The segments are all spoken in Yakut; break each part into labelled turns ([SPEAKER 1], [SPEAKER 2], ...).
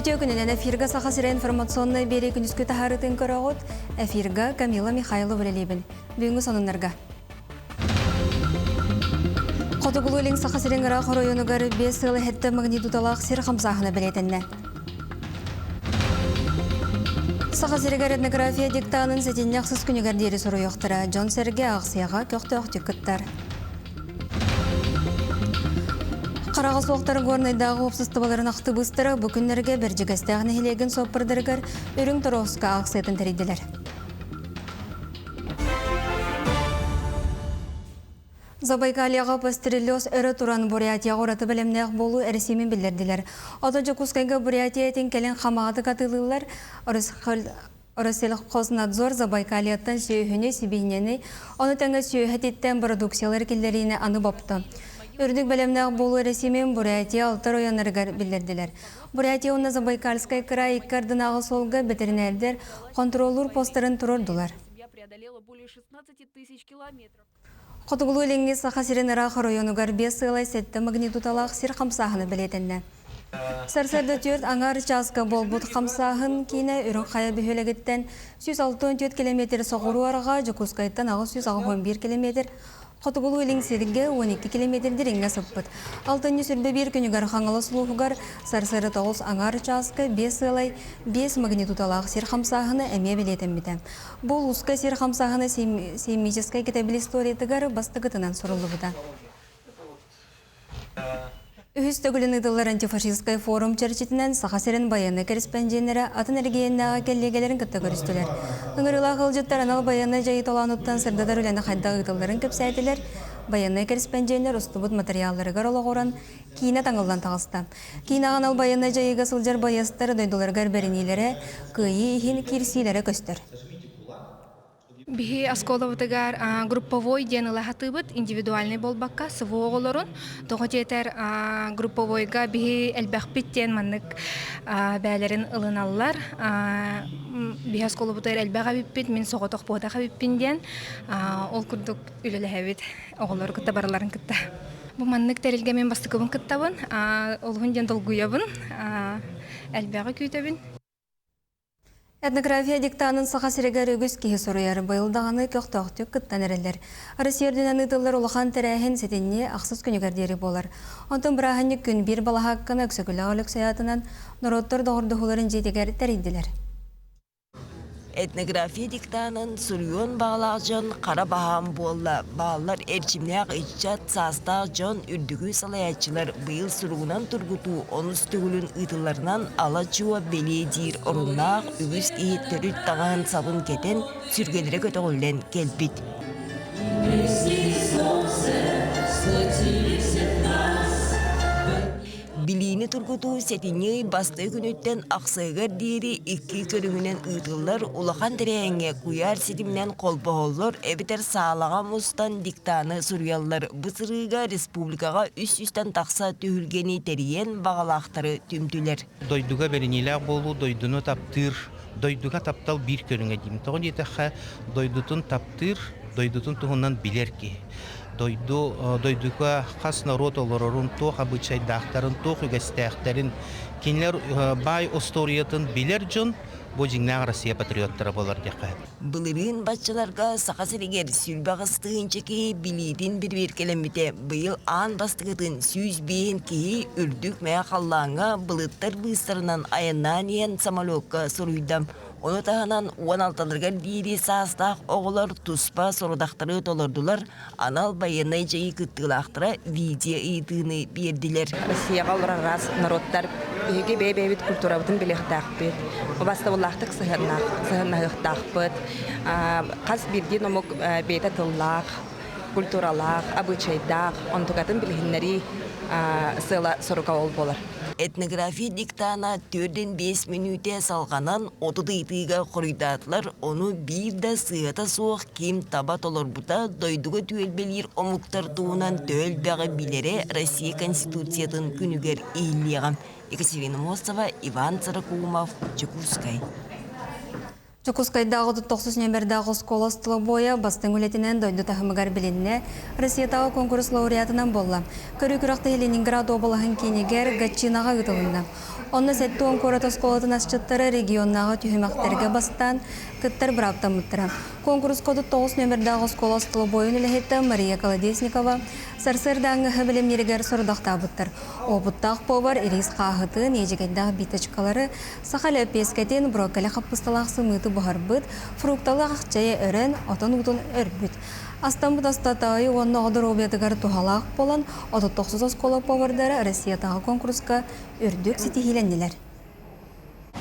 [SPEAKER 1] Үтүө күнүнэн эфирга Саха сирэ информационнай биэрии күнүскү таһаарыытын көрөҕүт. Эфирга Камила Михайлова үлэлиибин. Бүгүҥҥү сонуннарга. Хотугулуу-Илин Саха сирин ыраах оройуонугар 5 сыл иһиттэ магнитудалаах сир хамсааһына бэлиэтэннэ. Саха сиригэр этнография диктанын сэтинньи ахсыс күнүгэр диэри суруйуохтара. Дьон-сэргэ аахсыйаҕа көхтөөхтүк кыттар. Хараҕа суохтар Горнайдааҕы уопсастыбаларын актыбыыстара бу күннэргэ Бэрдьигэстээх нэһилиэгин суоппардарыгар Үрүҥ Торуоска аахсыйатын тэрийдилэр. Забайкальеҕа пастереллез өрө туран Бурятияҕа ураты бэлэмнээх буолуу эрэсиимин биллэрдилэр. Ото Дьокуускайга Бурятия этин кэлин хамаҕатык атыылыыллар. Россельхознадзор Забайкальеттан сүөһүнү, сибиинньэни, ону тэҥэ сүөһү этиттэн бородууксуйалары киллэриини аны бопто. Үрдүк бэлэмнээх буолуу эрэсиимин Бурятия алта оройуоннарыгар биллэрдилэр. Бурятия уонна Забайкальскай кыраай икки ардынааҕы суолга бэтэринээрдэр хонтуруоллуур постарын туруордулар. Хотугулуу-Илиҥҥи Саха сирин ыраах оройуонугар 5,7 магнитудалаах сир хамсааһына бэлиэтэннэ. Сарсыарда түөрт аҥаар чааска буолбут хамсааһын киинэ Үрүҥ Хайа бөһүөлэгиттэн 164 километр соҕуруу арҕаа, Дьокуускайтан 881 километр Хотугулуу-Илин сиргэ 12 километр дириҥҥэ сыппыт. Алтынньы сүрбэ биир күнүгэр Хаҥалас улууһугар сарсыарда тоҕус аҥаар чааска 5,5 магнитудалаах сир хамсааһына эмиэ бэлиэтэммитэ. Бу улууска сир хамсааһына сеймическай кэтэбил историятыгар бастакытынан суруллубута. Үһүс төгүлүн ыытыллар антифашистскай форум чэрчитинэн Саха сирин байыаннай кэрэспэндьиэннэрэ атын эрэгийиэннээҕи кэллиэгэлэрин кытта көрүстүлэр. Ыҥырыылаах ыалдьыттар анал байыаннай дьайыы толоонуттан сырдатар үлэни хайдах ыытылларын кэпсээтилэр, байыаннай кэрэспэндьиэннэр устубут матырыйаалларыгар олоҕуран киинэ таҥыллан таҕыста. Киинэҕэ анал байыаннай дьайыыга сылдьар байыастар дойдуларыгар бэриниилэрэ, кыайыы иһин киирсиилэрэ көстөр.
[SPEAKER 2] Биһи оскуолабытыгар групповой диэн ыла сатыыбыт, индивидуальный буолбакка, СВО оҕолорун. Тоҕо диэтэр групповойга биһи элбэхпит диэн маннык бээлэрин ылыналлар. Биһи оскуолабытыгар элбэх эбиппит, мин соҕотох буотах эбиппин диэн. Ол курдук үлэлэһэбит оҕолору кытта барыларын кытта. Бу маннык тэрилгэ мин бастакыбын кыттабын, олуһун диэн долгуйабын, элбэҕи күүтэбин.
[SPEAKER 1] Этнография диктанын Саха сиригэр үгүс киһи суруйар, быйыл даҕаны көхтөөхтүк кыттан эрэллэр. Россия үрдүнэн ыытыллар улахан тэрээһин сэтинньи ахсыс күнүгэр диэри буолар. Онтон бырааһынньык күн биир балаһаакканы Өксөкүлээх Өлөксөй аатынан норуоттар доҕордоһууларын дьиэтигэр тэрийдилэр.
[SPEAKER 3] Этнография диктанын суруйуон баҕалаах дьон хара баһаам буолла. Бааллар эрчимнээх ыччат, саастаах дьон, үрдүкү салайааччылар быйыл суругунан тургутуу онус төгүлүн ыытылларынан ала-чуо бэлиэ диир оруннаах үгүс киһи төрүт таҥаһын сабын кэтэн, сүргэлэрэ көтөҕүллэн кэлбит. Билиини тургутуу сэтинньи ый бастакы күнүттэн ахсыгар диэри икки көрүҥүнэн ыытыллар улахан тэрээһиҥҥэ куйаар ситиминэн холбоһоллор эбэтэр саалаҕа мустан диктаны суруйаллар. Бу сырыыга республикаҕа үс сүүстэн тахса түһүлгэни тэрийэн баҕалаахтары түмтүлэр.
[SPEAKER 4] Дойдуга бэриниилээх буолуу, дойдуну таптыыр, дойдуга таптал биир көрүҥэ диим. Тоҕо диэтэххэ, дойдутун таптыыр, дойдутун туһунан билэр киһи. Дойду дойдуга хас норуот олорорун, туох абыычайдаахтарын, туох үгэстээхтэрин, кинилэр баай остуоруйатын билэр дьон бу дьиҥнээх Россия патриоттара буолар диэххэ.
[SPEAKER 3] Былырыын баччаларга Саха сиригэр 28 тыһыынча киһи билиитин бирибиэркэлэммитэ. Быйыл аан бастакытын 105 киһи үрдүк мэҥэ халлааҥҥа былыттар быыстарынан айаннаан иһэн самолекка суруйда. Ону таһынан уон алталарыгар диэри саастаах оҕолор туспа сорудахтары толордулар, анал байыаннай дьайыы кыттыылаахтара видео ыйытыыны биэрдилэр.
[SPEAKER 5] Россияҕа олорор араас норуоттар биһиги бэйэ-бэйэбит культурабытын билиэхтээхпит, убастабыллаахтык сыһыаннаһыахтаахпыт. Хас биирдии омук бэйэтэ тыллаах, культуралаах, абыычайдаах, онтукатын билиһиннэрии сыала-соруга ол буолар.
[SPEAKER 3] Этнография диктана 4-5 мүнүүтэ салҕанан 30 ыйытыыга хоруйдаатылар, ону биир да сыыһата суох ким таба толорбута дойдуга түөлбэлиир омуктар туһунан төһө элбэҕи билэрэ Россия Конституциятын күнүгэр иһиллиэҕэ. Екатерина Мостова, Иван Сорокоумов, Дьокуускай.
[SPEAKER 1] Дьокуускайдааҕы тохсус нүөмэрдээх оскуола остолобуойа бастыҥ үлэтинэн дойду таһымыгар билиннэ, Россиятааҕы конкурс лауреатынан буолла. Көрүү күрэхтэһии Ленинград уобалаһын киинигэр Гатчинаҕа ыытылынна. Онно 70 куорат оскуолатын асчыттара регионнааҕы түһүмэхтэргэ бастаан кыттар бырааптаммыттара. Куонкуруска 39 нүөмэрдээх оскуола остолобуойун үлэһитэ Мария Колодезникова сарсыардааҥҥы бэлэмнииригэр сорудахтаабыттар. Уопуттаах повар ирис хааһытын, иэдьэгэйдээх биточкалары, саха лэппиэскэтин, брокколи хаппысталаах сымыыты буһарбыт, фрукталаах чэйи өрөн, отон уутун өрбүт. Астаммыт астатаайы уонна оҕо доруобуйатыгар туһалаах буолан, 39 оскуола повардара Россиятааҕы конкурска үрдүк ситиһиилэннилэр.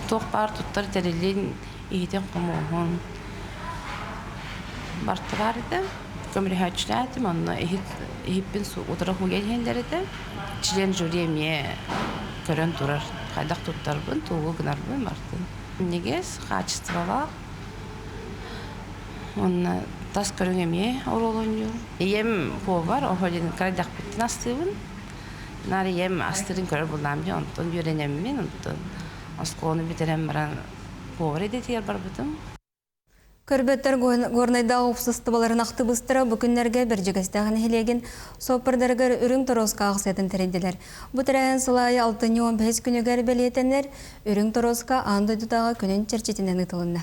[SPEAKER 6] Туох баар туттар тэрилин, иһитин-хомуоһун барыта баар этэ. Көмөлөһөөччүлээтим, онно иһиппин утары уган иһэллэр этэ. Член жюри эмиэ көрөн турар, хайдах туттарбын, тугу гынарбын барытын. Минньигэс, хаачыстыбалаах. Уонна тас көрүҥ эмиэ оруол оонньуур. Ийэм повар, оһо диэн кыра эрдэхпиттэн астыыбын. Наар ийэм астыырын көрөр буоллаҕым дии, онтон үөрэнэммин, онтон оскуоланы бүтэрэн баран повар идэтигэр барбытым.
[SPEAKER 1] Көрбөттөр Горнайдааҕы уопсастыбаларын актыбыыстара бу күннэргэ Бэрдьигэстээх нэһилиэгин суоппардарыгар Үрүҥ торуоска аахсыйатын тэрийдилэр. Бу тэрээһин сыл аайы алтынньы 15 күнүгэр бэлиэтэнэр Үрүҥ торуоска аан дойдутааҕы күнүн чэрчитинэн ыытылынна.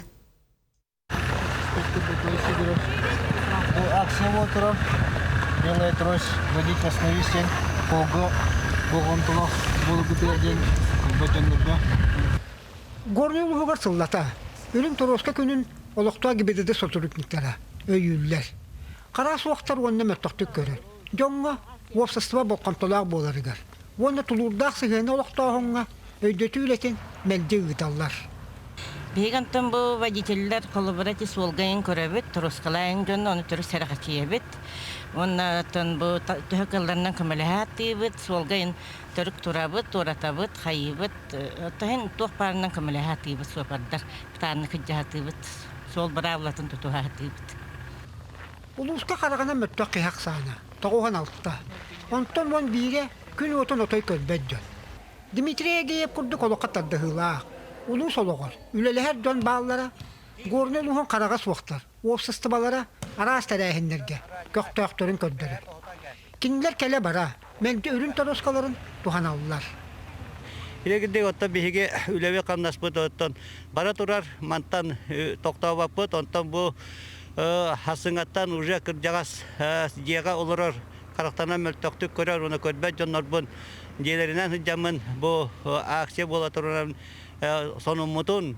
[SPEAKER 7] Акция буолтура Белая трость водить остановись диэн полго болҕомтолоох буоларгытыгар диэн көрбөт дьоннорго.
[SPEAKER 8] Горнай улууһугар сыллата Үрүҥ торуоска күнүн олохтоох ГИБДД сотрудниктара өйүүллэр. Хара суохтар уонна мөлтөхтүк көрөр дьоҥҥо уопсастыба болҕомтолоох буоларыгар уонна тулуурдаах сыһыаны олохтооһуҥҥа өйдөтүү үлэтин мэлдьи ыыталлар.
[SPEAKER 9] Биһиги онтон бу водителлэр холобура ити суолга иҥ көрөбүт, торуоскалаан дьон ону төрүт сэрэхэчийэбит. Уонна оттон бу төһө кыалларынан көмөлөһө сатыыбыт, суолга иҥ төрүк турабыт, туоратабыт, хайыыбыт. Оттон туох баарынан көмөлөһө сатыыбыт суопардар, бытааннык илдьэ сатыыбыт, суол быраабылатын тутуһа сатыыбыт.
[SPEAKER 8] Улууска хараҕынан мөлтөх киһи ахсаана 96. Онтон 11-э күн уотун отой көрбөт дьон. Дмитрий Эгеев курдук олоххо тардыһыылаах, улуус олоҕор үлэлэһэр дьон бааллара, Горнай улууһун хараҕа суохтар, уопсастыбалара араас тэрээһиннэргэ көхтөөхтөрүн көрдөрөр. Кинилэр кэлэ-бара, мэлдьи үрүҥ торуоскаларын туһаналлар.
[SPEAKER 10] Илэ оттон биһиги үлэбит-хамнаспыт оттон бара турар, мантан тохтообоппут, онтон бу хасыҥаттан уже кырдьаҕас дьиэҕэ олорор харахтанан мөлтөхтүк көрөр уонна көрбөт дьоннорбун дьиэлэринэн сылдьаммын бу акция буола турарын сонуммутун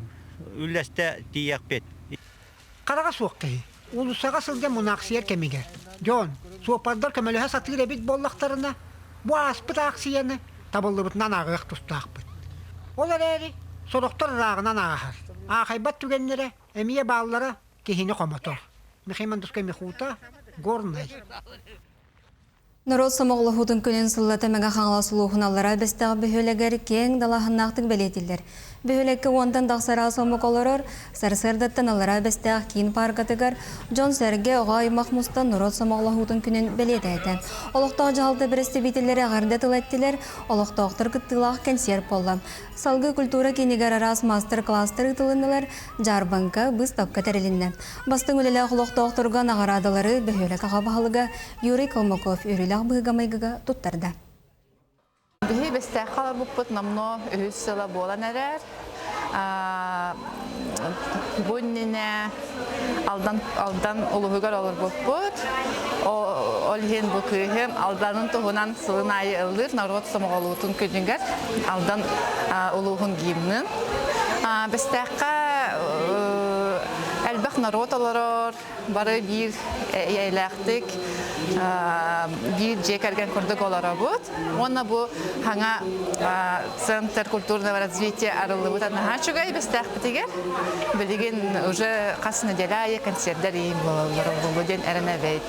[SPEAKER 10] үллэстэ тиийиэхпит.
[SPEAKER 8] Хараҕа суох киһи уулуссаҕа сылдьан мунаахсыйар кэмигэр дьон, суоппардар көмөлөһө сатыыр эбит буоллахтарына, бу ааспыт аахсыйаны табыллыбытынан ааҕыах тустаахпыт. Ол эрээри сорохтор ырааҕынан ааһар, аахайбат түгэннэрэ эмиэ бааллара киһини хомотор. Михаил Мандускай Михута, Горнай.
[SPEAKER 1] Норуот сомоҕолоһуутун күнүн сыллата Мэҥэ Хаҥалас улууһун аллараа Бэстээх бөһүөлэгэр киэҥ далааһыннаахтык бэлиэтииллэр. Бөһүөлэккэ уонтан тахса араас омук олорор, сарсыардаттан Аллараа Бэстээх киин пааркатыгар дьон-сэргэ, оҕо-аймах мустан норуот сомоҕолоһуутун күнүн бэлиэтээтэ. Олохтоох дьаһалта бэрэстэбиитэллэрэ эҕэрдэ тыл эттилэр, олохтоохтор кыттыылаах кэнсиэр буолла. Салгыы культура киинигэр араас маастар-кылаастар ыытылыннылар, дьаарбаҥка, быыстапка тэрилиннэ. Бастыҥ үлэлээх олохтоохторго наҕараадалары бөһүөлэк аҕа баһылыга Юрий Колмаков үөрүүлээх быһыыга-майгыга туттарда.
[SPEAKER 11] Биһи Бэстээххэ олорбуппут номнуо үһүс сыла буолан эрэр. Бу иннинэ Алдан, Алдан улуһугар олорбуппут. Ол иһин бу кыыһым Алданын туһунан сылын аайы ыллыыр норуот сомоҕолуутун күнүгэр Алдан улууһун гимнын. Бэстээххэ элбэх норуот олорор, бары биир эйэлээхтик биир дьиэ кэргэн курдук олоробут. Уонна бу хаҥа Центр культурного развития арыллыбыта наһаа үчүгэй бэстээхпитигэр. Билигин уже хас неделя аайы концерттэр иин буолаллар буолуо диэн эрэнэбит.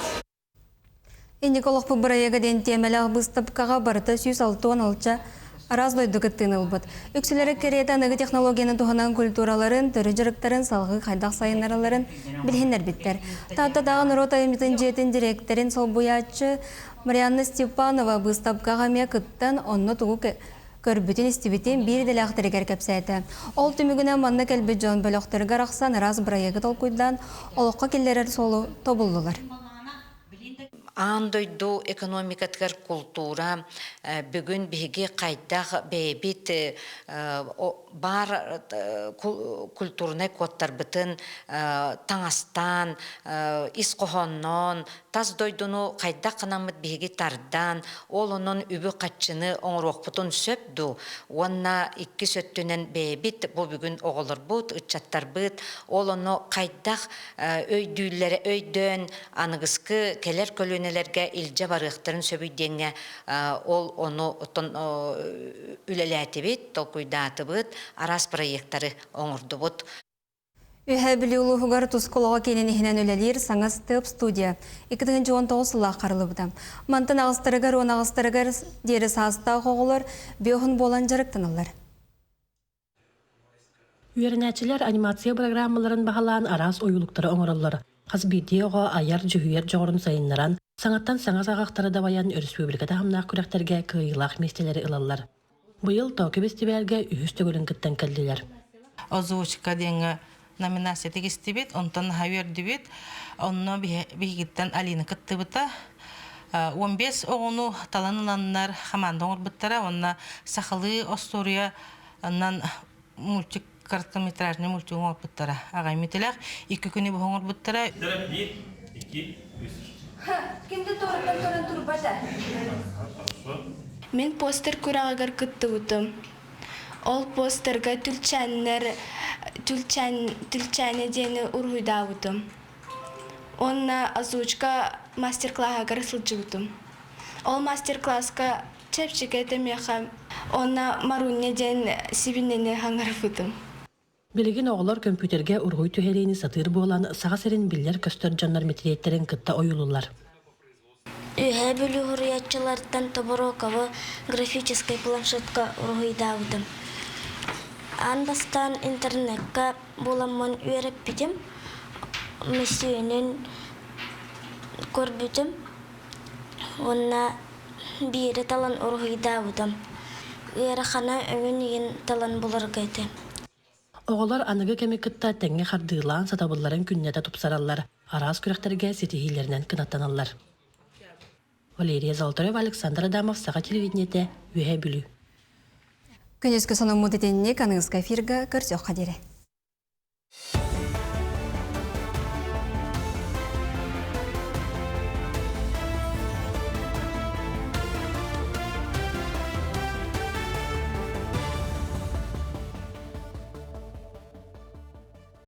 [SPEAKER 1] Инник олохпут бырайыага диэн тиэмэлээх быыстапкаҕа барыта 166 араас дойду кыттыыны ылбыт. Үксүлэрэ кэриэтэ аныгы технологияны туһанан культураларын, төрүт дьарыктарын салгыы хайдах сайыннаралларын билиһиннэрбиттэр. Тааттатааҕы норуот айымньытын дьиэтин дириэктэрин солбуйааччы Марианна Степанова быыстапкаҕа эмиэ кыттан, онно тугу Көрбүтүн-истибитин биир идэлээхтэригэр кэпсээтэ. Ол түмүгүнэн манна кэлбит дьон бөлөхтөрүгэр арахсан араас бырайыагы толкуйдаан, олоххо киллэрэр суолу тобуллулар.
[SPEAKER 12] Аан дойду экономикатыгар култуура бүгүн биһиги хайдах бэйэбит баар культурнай кодтарбытын таҥастаан, ис хоһоонноон, тас дойдуну хайдах гынаммыт биһиги тардан, ол онон үбү-хаччыны оҥоруохпутун сөп дуу? Уонна иккис өттүнэн бэйэбит бу бүгүн оҕолорбут, ыччаттарбыт ол ону хайдах өйдүүллэрэ өйдөөн аныгыскы кэлэр көлүөнэлэргэ илдьэ барыахтарын сөбүй диэҥҥэ ол ону оттон үлэлээтибит, толкуйдаатыбыт, араас проектары оҥордубут.
[SPEAKER 1] Үһээ Бүлүү улууһугар Тускул оҕо киинин иһинэн үлэлиир саҥа Степ студия 2019 сыллаах харылыбыта. Мантан аҕыстарыгар уон аҕыстарыгар диэри саастаах оҕолор биоһун буолан дьарыктаналлар.
[SPEAKER 13] Үөрэнээччилэр анимация бырагыраамаларын баһылаан араас ойуулуктары оҥороллор. Хас биирдии оҕо айар, дьүһүйэр дьоҕурун сайыннаран, саҥаттан саҥа саҕахтары дабайан өрөспүүбүлүкэ таһымнаах күрэхтэргэ кыайыылаах миэстэлэри ылаллар. Быйыл Токио бэстибээлгэ үһүс төгүлүн кыттан кэллилэр.
[SPEAKER 14] Озвучка диэҥҥэ номинация тигистибит, онтон наһаа үөрдүбүт. Онно биһигиттэн Алина кыттыбыта. 15 оҕону талан ыланнар хамаанда оҥорбуттара уонна сахалыы остуоруйа Онон мультик короткометражный мультик оҥорбуттара. Аҕай митилэх икки күнү быһа оҥорбуттара.
[SPEAKER 15] Биир, икки, үс.
[SPEAKER 2] Кимди туораттан көрөн турбата. Мин постер күрэҕигэр кыттыбытым. Ол постерга түлчээннэр түлчээн түлчээни диэни уруһуйдаабытым. Уонна озвучка мастер-класһыгар сылдьыбытым. Ол мастер-класска Чэпчэки этэ миэхэ уонна Марунья диэн сибинньэни хаҥарбытым.
[SPEAKER 13] Билигин оҕолор көмпүүтэргэ уруһуй түһэриини сатыыр буолан, Саха сирин биллэр-көстөр дьоннор мэтириэттэрин кытта ойуулууллар.
[SPEAKER 16] Үөһээ Бүлүү уһуруйааччыларыттан Тобуруокабы графическай планшетка уруһуйдаабытым. Аан бастаан интернекка буоламмын үөрэппитим, мөссүөнүн көрбүтүм уонна Биири талан уруһуйдаабытым. Ыарахана өҥүн иһин талан буларга этэ.
[SPEAKER 13] Оҕолор аныгы кэми кытта тэҥҥэ хардыылаан сатабылларын күннэтэ тупсараллар, араас күрэхтэргэ ситиһиилэринэн кынаттаналлар. Валерия Золотарева, Александр Адамов, Саха телевидениетэ, Үөһээ Бүлүү.
[SPEAKER 1] Күнүскү сонуммут итинник аныгыскы эфирга көрсүөххэ диэри.